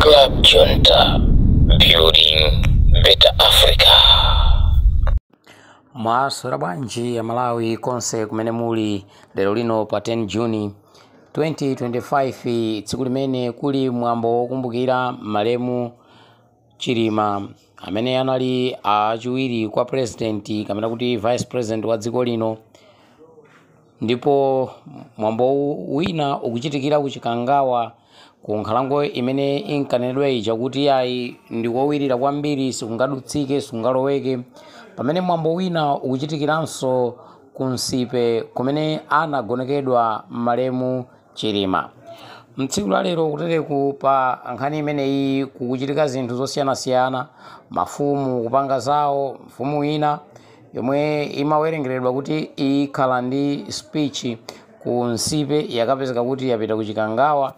Club Junta, building better Africa. Mwaswera bwanji ya Malawi konse kumene muli lero lino pa 10 Juni 2025, tsiku limene kuli mwambo wokumbukira malemu Chilima, amene anali achiwiri kwa president kapena kuti vice president wa dziko lino. Ndipo mwambo wina ukuchitikira ku Chikangawa, ku nkhalango imene inkanenedwa ija kuti ayi, ndikowirira kwambiri, sikungadutsike, sikungaloweke, pamene mwambo wina ukuchitikiranso ku Nsipe kumene anagonekedwa malemu Chilima. Mtsiku la lero kutereku, pa nkhani imeneyi kukuchitika zinthu zosiyanasiyana, mafumu kupanga zawo. Mfumu ina yomwe imawerengeredwa kuti ikhala ndi speech ku Nsipe yakapezeka kuti yapita ku Chikangawa,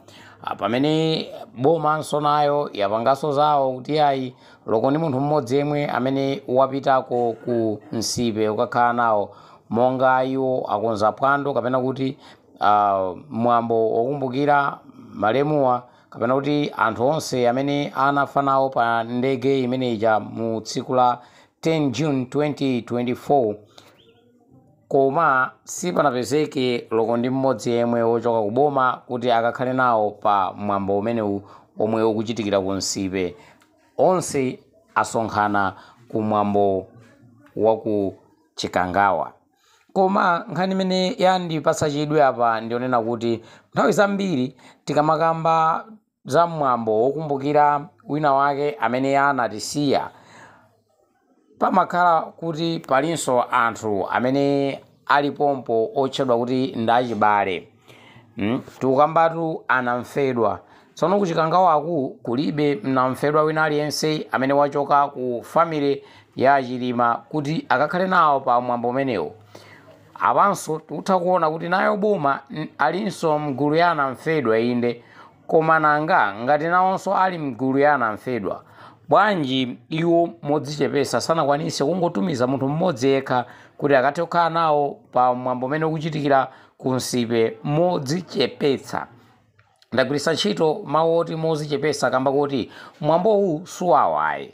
pamene bomanso nayo yapanganso zawo kuti ayi, loko ndi munthu mmodzi yemwe amene wapitako ku Nsipe kukakhala nawo monga iwo akonza phwando kapena kuti mwambo wokumbukira malemuwa kapena kuti anthu onse amene anafa nawo pa ndege imeneyi mu tsiku la 10 June 2024. Koma sipanapezeke loko ndi mmodzi yemwe wochoka kuboma kuti akakhale nawo pa mwambo umenewu omwe ukuchitikira ku Nsipe. Onse asonkhana ku mwambo wa ku Chikangawa. Koma nkhani imene yandipatsa chidwi apa ndionena kuti nthawi zambiri tikamakamba za mwambo wokumbukira wina wake amene anatisiya, pamakhala kuti palinso anthu amene alipompo otchedwa kuti ndachibale. Tikukambatu anamfedwa. Tsono kuchikangawaku kulibe mnamfedwa wina aliyense amene wachoka ku family ya Chilima kuti akakhale nawo pa mwambo umenewo. Apanso tikutha kuona kuti nayo boma alinso mgulu ya anamfedwa, inde, koma nanga ngati nawonso ali mgulu ya anamfedwa, bwanji iwo modzichepesa sanakwanise kungotumiza munthu mmodzi yekha kuti akathe kukhala nawo pa mwambo umene ukuchitikira ku Nsipe modzichepetsa? Ndagwiritsa ntchito mawu oti modzichepetsa kamba kuti mwambowu suwawayi.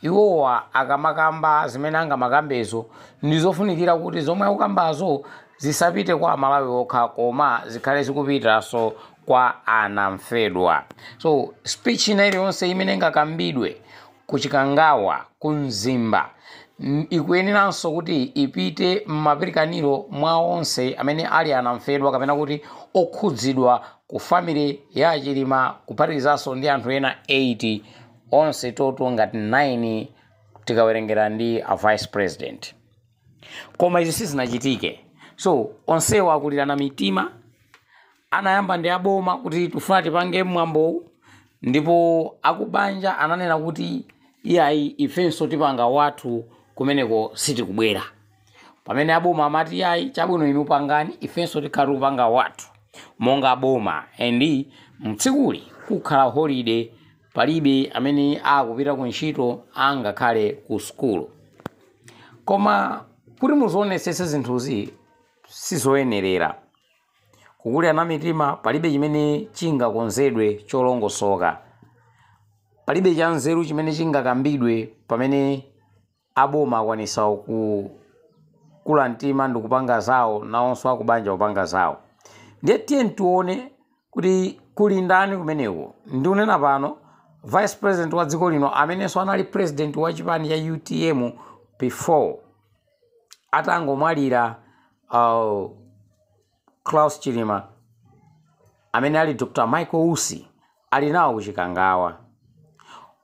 Iwowa akamakamba zimene angamakambezo, ndizofunikira kuti zomwe akukambazo zisapite kwa Amalawi okha, koma zikhale zikupitanso kwa anamfedwa. So speech ina iliyonse imene ingakambidwe kuchikangawa, ku Mzimba, ikuyeneranso kuti ipite m'mapirikaniro mwa onse amene ali anamfedwa kapena kuti okhudzidwa ku family ya Chilima, kuphatikizanso ndi anthu ena 8 onse total ngati 9 tikawerengera ndi a vice president. Koma izi sizinachitike, so onsewo akulirana mitima. Anayamba ndi aboma kuti tifuna tipange mwambowu, ndipo akubanja ananena kuti iyayi, ifenso tipanga wathu, kumeneko sitikubwera, pamene aboma amati iyayi, chabwino, inu pangani, ifenso tikhala tikupanga wathu monga boma. And mtsikuli kukhala holiday, palibe amene akupita ku ntchito angakhale ku sukulu. Koma kuti muzionesese, zinthuzi sizoyenerera. Kukulirana mitima, palibe chimene chingakonzedwe cholongosoka, palibe cha nzeru chimene chingakambidwe pamene aboma akwanisa kukula mtima ndikupanga zawo, nawonso akubanja kupanga zawo. Ndiye tiye tione kuti kuli ndani kumeneko. Ndikunena pano, vice president wa dziko lino amenenso anali president wa chipani cha UTM before atangomwalira Klaus Chilima, amene ali Dr Michael Usi, ali nawo kuchikangawa.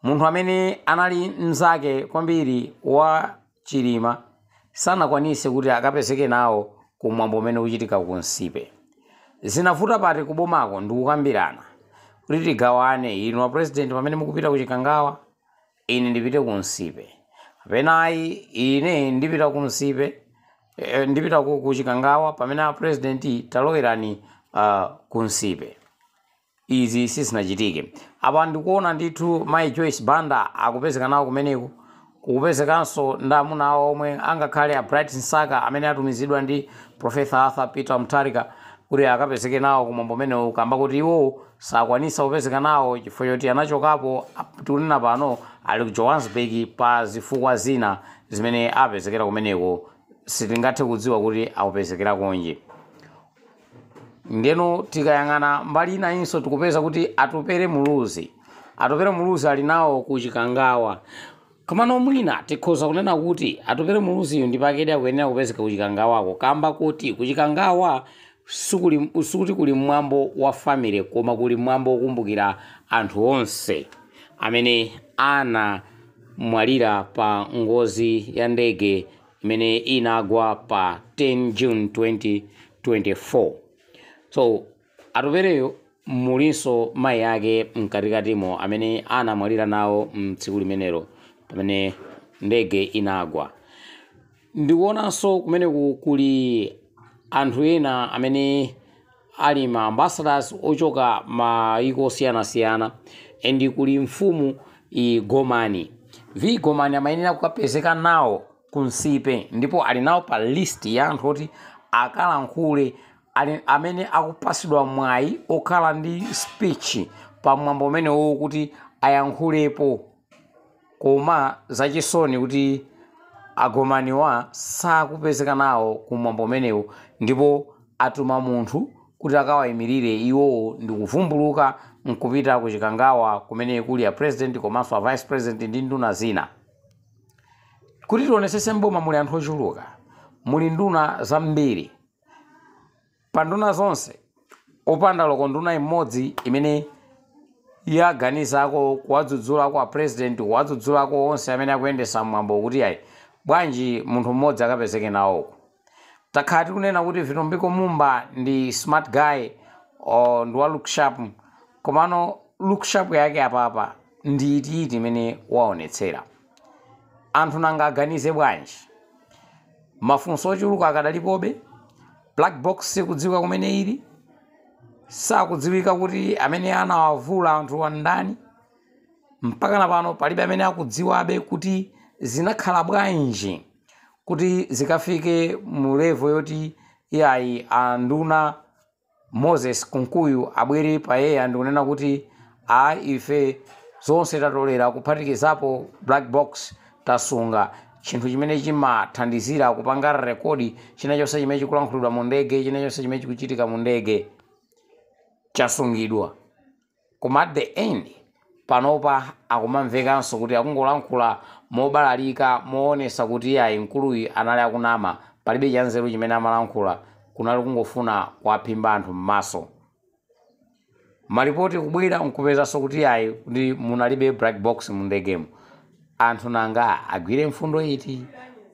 Munthu amene anali mnzake kwambiri wa Chilima sanakwanise kuti akapezeke nawo kumwambo umene ukuchitika ku Nsipe. Zinavuta pati kubomako ndikukambirana kuti tigawane, inu a president pamene mukupita kuchikangawa, ine ndipite ku Nsipe, kapena ayi, ine ndipita ku Nsipe, ndipita ku Chikangawa, pamene a president talowerani ku Nsipe. Izi sizinachitike. Apa ndikuona ndithu mayi Joyce Banda akupezeka nawo kumeneko, kukupezekanso ndi amuna awo omwe angakhale a Bright Msaka amene atumizidwa ndi Professor Arthur Peter Mutharika. Kuti akapezeke nawo kumwambo umenewu, kamba kuti iwo sakwanisa kupezeka nawo chifukwa choti anachokapo. Tikunena pano ali ku Johannesburg pa zifukwa zina zimene apezekera kumeneko, sitingathe kudziwa kuti akupezekera konje. Ndeno tikayang'ana mbali inayinso, tikupeza kuti Atupere Muluzi ali nawo ku Chikangawa. Komano mwina tikhoza kunena kuti Atupere Muluziyo ndi pakedi akuyenera kupezeka ku Chikangawako, kamba kuti ku Chikangawa sikuti kuli mwambo wa family, koma kuli mwambo wokumbukira anthu onse amene anamwalira pa ngozi ya ndege imene inagwa pa 10 June 2024. So Atupereyo mulinso mayi ake mkatikatimo amene anamwalira nawo mtsiku limenelo pamene ndege inagwa. Ndikuonanso kumeneku kuli anthu ena amene ali ma ambassadors ochoka mayiko osiyanasiyana, and kuli mfumu Igomani V Gomani amayenera kukapezeka nawo ku Nsipe, ndipo ali nawo pa list ya anthu oti akalankhule, ali amene akupasidwa mwayi okhala ndi speech pa mwambo umenewo kuti ayankhulepo. Koma zachisoni kuti Agomaniwa sakupezeka nawo ku mwambo umenewu, ndipo atuma munthu kuti akawayimirire iwowo ndi kuvumbuluka nkupita ku Chikangawa kumene kuli a president komanso a vice president ndi nduna zina. Kuti tionesese, mboma muli anthu ochuluka, muli nduna zambiri. Pa nduna zonse, opanda loko nduna imodzi imene yaganizako kuwadzudzulako a president, kuwadzudzulako onse amene akuyendesa mwambo kuti ayi, bwanji munthu mmodzi akapezeke nawoko? Takhala tikunena kuti Vitumbiko Mumba ndi smart guy or ndi wa look sharp, komano look sharp yake apapa ndi itiiti imene waonetsera? Anthu nanga aganize bwanji? Mafunso ochuluka akadalipobe. Black box sikudziwika kumene ili, sakudziwika kuti amene anawavula anthu wandani. Mpaka na pano palibe amene akudziwabe kuti zinakhala bwanji kuti zikafike mu level yoti iyayi, anduna Moses Kunkuyu abwere payeya ndikunena kuti a ife zonse tatolera, kuphatikizapo black box tasunga, chinthu chimene chimathandizira kupanga record china chonse chimene chikulankhulidwa mu ndege, china chonse chimene chikuchitika mu ndege chasungidwa. Koma at the end panopa akumamvekanso kuti akungolankhula mobalalika, moonesa kuti iyayi, mkuluyu anali akunama, palibe chanzeru chimene amalankhula, kunali kungofuna kuwaphimba anthu m'maso. Malipoti kubwera nkupezanso kuti ayi, kuti munalibe black box mu ndegemo. Anthu nanga agwire mfundo iti?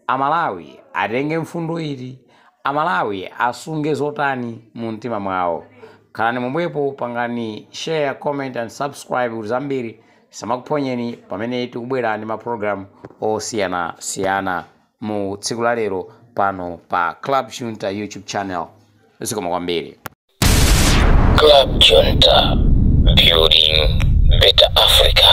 Amalawi atenge mfundo iti? Amalawi asunge zotani mu mtima mwawo? Khalani momwepo, pangani share, comment and subscribe kuti zambiri samakuphonyeni pamene tikubwera ndi mapulogalamu osiyanasiyana mu tsiku la lero pano pa Club Junta YouTube channel. Zikomo kwambiri. Club Junta, building better Africa.